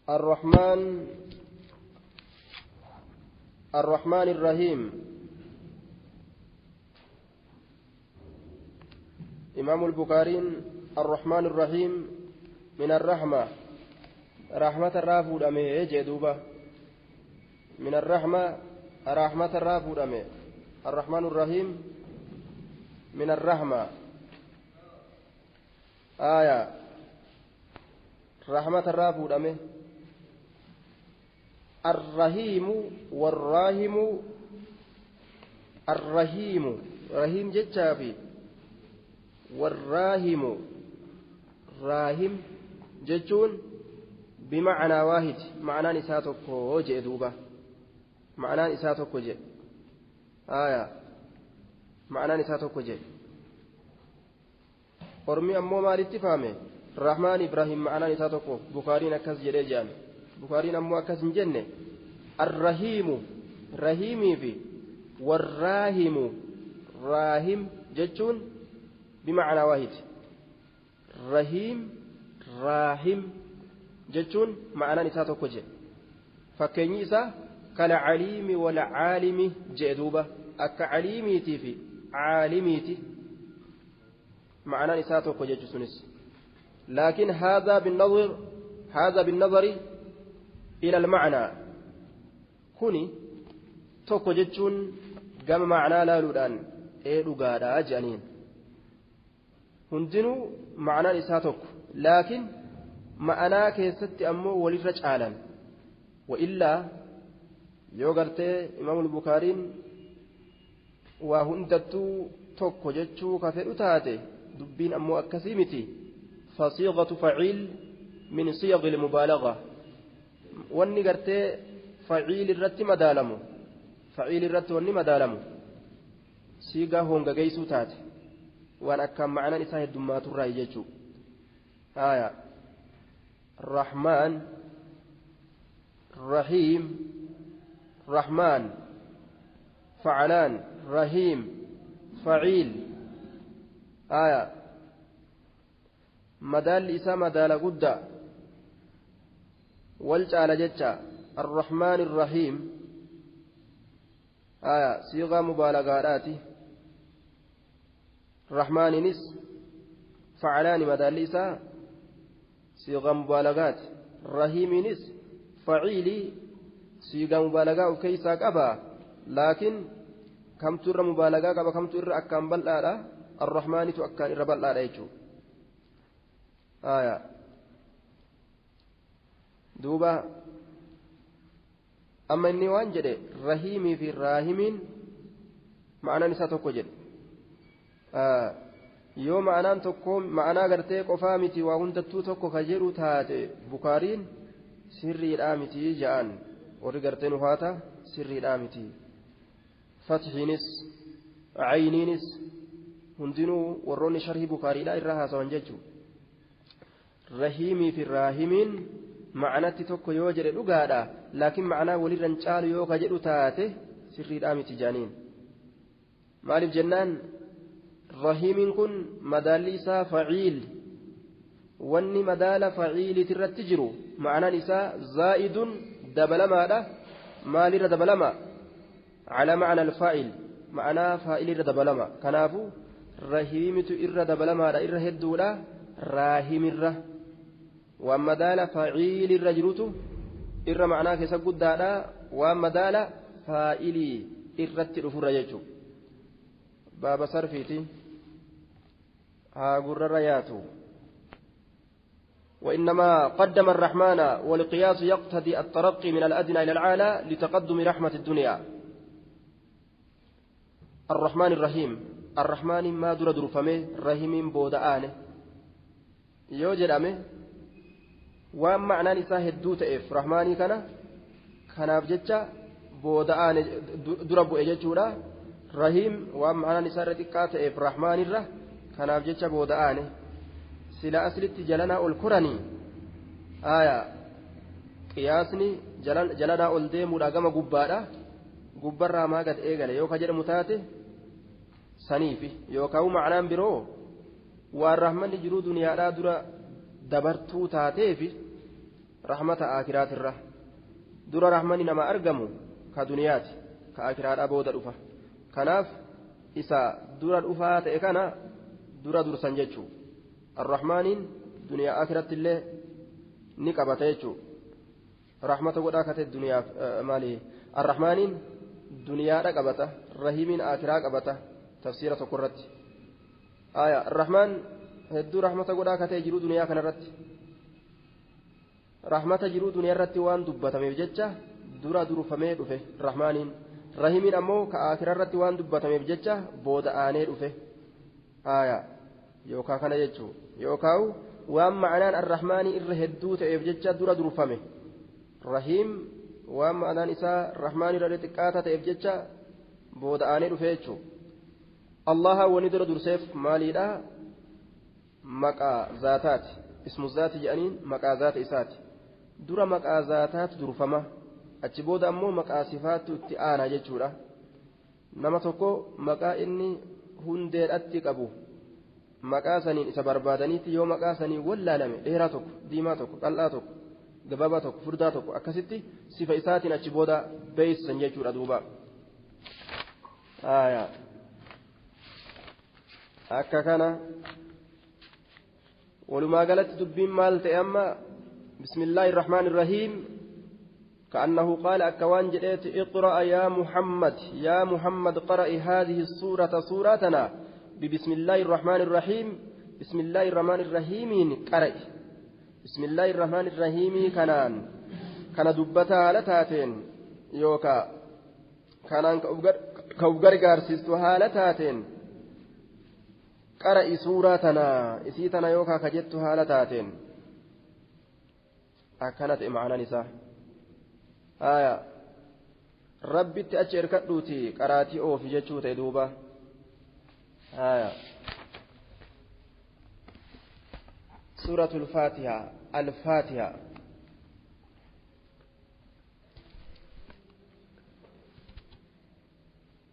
الرحمن الرحمن الرحيم. إمام البخاري الرحمن الرحيم من الرحمة رحمة الرافود أمي جدوبة من الرحمة رحمة الرافود أمي الرحمن الرحيم من الرحمة آية رحمة الرافود أمي الرحيم والراحم الرحيم رحيم جتشافي والراحم راحم جتشون بمعنى واحد معنى نساتك جدوبة معنى نساتك جد آية معنى نساتك جد أرمي أمو ما لاتفامه الرحمن إبراهيم معنى نساتك بخاري نكس جريجان بخاري أمو أكس جنة الرحيم رحيمي في والراحم راحم جتشون بمعنى واحد رحيم راحم جتشون معنى نساتك جد فكني إسا كالعليم والعالم جدوبة أك عليميتي في عالميتي معنى نساتك جتشونس لكن هذا بالنظر إلى المعنى كوني tokko jechuun gama ma'anaa laaluudhaan ee dhugaadha jedhaniin hundinuu ma'anaan isaa tokko laakiin ma'anaa keessatti ammoo walirra caalan wa'illaa yoo gartee imaamul bukaariin waa hundattuu tokko jechuu ka fedhu taate dubbiin ammoo akkasii miti fasiiqatu faciil min siyaqi lmubaalaga wanni gartee faciil irratti madaalamu faciil irratti wanni madaalamu siigaa hongageessuu taate waan akkaan ma'anaan isaa heddummaturraa jechuu haya rahmaan rahiim rahmaan facalaan rahiim faciil haya madaalli isaa madaala guddaa wal caala jecha الرحمن الرحيم آية صيغة مبالغات الرحمن نس فعلان مداليسا صيغة مبالغات الرحيم نس فعيلي صيغة مبالغة وكيسا قبا لكن كم تر مبالغة قبا كم تر أكام بلآ الرحمن تؤكان إربلآ ريجو آية دوبا amma inni waan jedhe rahiimii fi raahimiin ma'anaan isaa tokko jedhe yoo ma'anaan tokko ma'anaa gartee qofaa miti waa hundattuu tokko ka jedhu taate bukaariin sirriidhaa miti ja'an warri gartee nufaata sirriidhaa miti fatxiinis cayniinis hundinuu warroonni sharhii bukaariidhaa irraa haasawan jechuu rahiimii fi raahimiin ma'anatti tokko yoo jedhe dhugaadha laakiin ma'anaa walirran caalu yoo ka jedhu taate sirriidhaa miti jaaniin maaliif jennaan rahiimiin kun madaalli isaa faciil wanni madaala faciiliit irratti jiru ma'anaan isaa zaa'idun dabalamaadha maalirra dabalama calaa ma'ana alfaa'il ma'anaa faa'ilirra dabalama kanaafu rahiimitu irra dabalamaadha irra hedduudha raahimirra waan madaala faciilirra jirutu irra ma'anaa keessa guddaadha waan madaala faa'ilii irratti dhufurra jechuudha baaba sarfiiti haa gurrarra yaatu وإنما قدم الرحمن والقياس يقتضي الترقي من الأدنى إلى الأعلى لتقدم رحمة الدنيا الرحمن الرحيم الرحمن ما در درفمه الرحيم بودآنه يوجد أمه waan ma'anaan isaa hedduu ta'eef rahmaanii kana kanaaf jecha booda'aan dura bu'e jechuudha rahiim waan ma'anaan isaa irra xiqqaa ta'eef rahmaanirra kanaaf jecha booda'aane sila aslitti jalanaa ol koranii aayaa qiyaasni jalanaa ol deemuudha gama gubbaadha gubbarraa maa gad eegale yoo ka jedhamu taate saniifi yookaan ma'anaan biroo waan rahmanni jiruu duniyaadhaa dura dabartuu taateefi Rahmata aakiraatirra dura rahmanni nama argamu ka duniyaati ka aakiraadhaa booda dhufa. Kanaaf isa dura dhufaa ta'e kana dura dursan jechuu. Arrahmaaniin duniyaa aakiratti illee ni qabata jechuu. Rahmata godhaa kate duniyaaf maali? Arrahmaaniin duniyaadha qabata, rahiimiin aakiraa qabata tafsiira tokko irratti. Aya arrahmaan hedduu rahmata godhaa katee jiruu duniyaa kanarratti. Rahmata jiruu duniyaa irratti waan dubbatameef jecha dura durfamee dhufe rahmaaniin. Rahiimiin ammoo ka aakiraa irratti waan dubbatameef jecha booda aanee dhufe. Aya yookaa kana jechuu yookaa waan ma'anaan arrahmaanii irra hedduu ta'eef jecha dura durfame. Rahiim waan ma'anaan isaa rahmaanii irra xiqqaata ta'eef jecha booda aanee dhufe jechuu. Allaha wani dura durseef maaliidha? Maqaa zaataati. Ismu zaati jedhaniin maqaa zaata isaati. Dura maqaa zaataatu durfama. Achi booda ammoo maqaa sifaatu itti aanaa jechuudha. Nama tokko maqaa inni hundeedhatti qabu maqaa saniin isa barbaadaniitti yoo maqaa sanii wallaalame dheeraa tokko, diimaa tokko, qal'aa tokko, gabaabaa tokko, furdaa tokko akkasitti sifa isaatiin achi booda beeysisan jechuudha duuba. Akka kana walumaa galatti dubbiin maal ta'e amma bismillaahi irrahmaani irrahiim. كأنه قال أكوان جئت اقرأ يا محمد يا محمد قرأ هذه السورة سورتنا ببسم الله الرحمن الرحيم. بسم الله الرحمن الرحيم قرأ بسم الله الرحمن الرحيم كنان كان دبتها لتاتين يوكا كنان كوغرغارسيستها لتاتين قرأ سورتنا إسيتنا يوكا كجتها لتاتين أكنت معنا نساء. آية ربي تأجر كدوتي قراتي أو في جتشو تدوبة. آية سورة الفاتحة. الفاتحة